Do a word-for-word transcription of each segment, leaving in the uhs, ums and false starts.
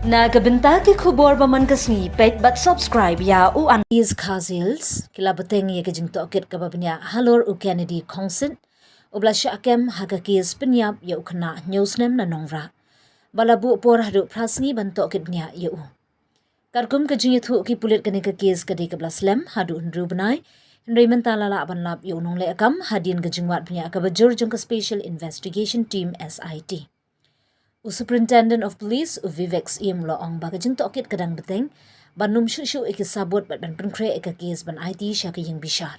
Na ka bynta ki khubor ba man ka sngi, peit bad subscribe ïa u An. East Khasi Hills ki la bteng ïa ka jingtohkit kaba bniah halor u Kennedy Khongsit, uba la shah kem ha ka kes pynïap ïa u khynnah hynñiew snem na Nongrah, ba la buh por haduh phra sngi ban tohkit bniah ïa u. Katkum ka jingïathuh ki pulit, kane ka kes ka dei kaba la slem haduh hynriew bnai, hynrei mynta la lah ban lap ïa u nongleh kam hadien ka jingwad bniah kaba jur jong ka Special Investigation Team, S I T. U Superintendent of Police, u Vivek Syiem, u la ong ba ka jingtohkit ka dang bteng ban nym shuh shuh ïa ki sabut bad ban pynkhreh ïa ka kes ban aiti sha ka ïing bishar.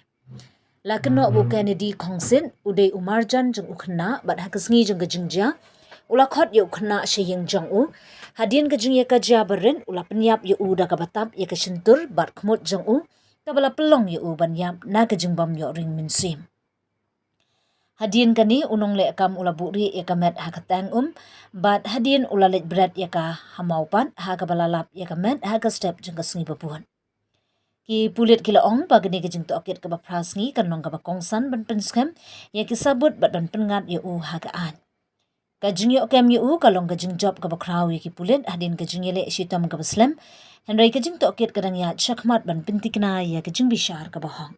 La kynnoh ba u Kennedy Khongsit u dei u marjan jong u khynnah bad ha ka sngi jong ka jingjia u la khot ïa u khynnah sha ïing jong u. Hadien ka jingïakajia barit u la pynïap ïa u da kaba tap ïa ka shyntur bad khmut jong u, kaba la pynlong ïa u ban ïap na ka jingbym ïoh ring mynsiem. Hadien kane u nongleh kam u la buhrieh ïa ka met ha ka tang um, bad hadien u la leit bret ïa ka ha mawpat, ha kaba la lap ïa ka met ha ka step jong ka sngi ba bud. Ki pulit ki la ong ba kane ka jingtohkit kaba phra sngi kan long kaba kongsan ban pynskhem ïa ki sabut bad ban pynngat ïa u ha ka aiñ. Ka jingïoh kem ïa u ka long ka jingjop kaba khraw ïa ki pulit hadien ka jingïaleh shitom kaba slem, hynrei ka jingtohkit ka dang ïaid shakhmat ban pynthikna ïa ka jingbishar kaba hok.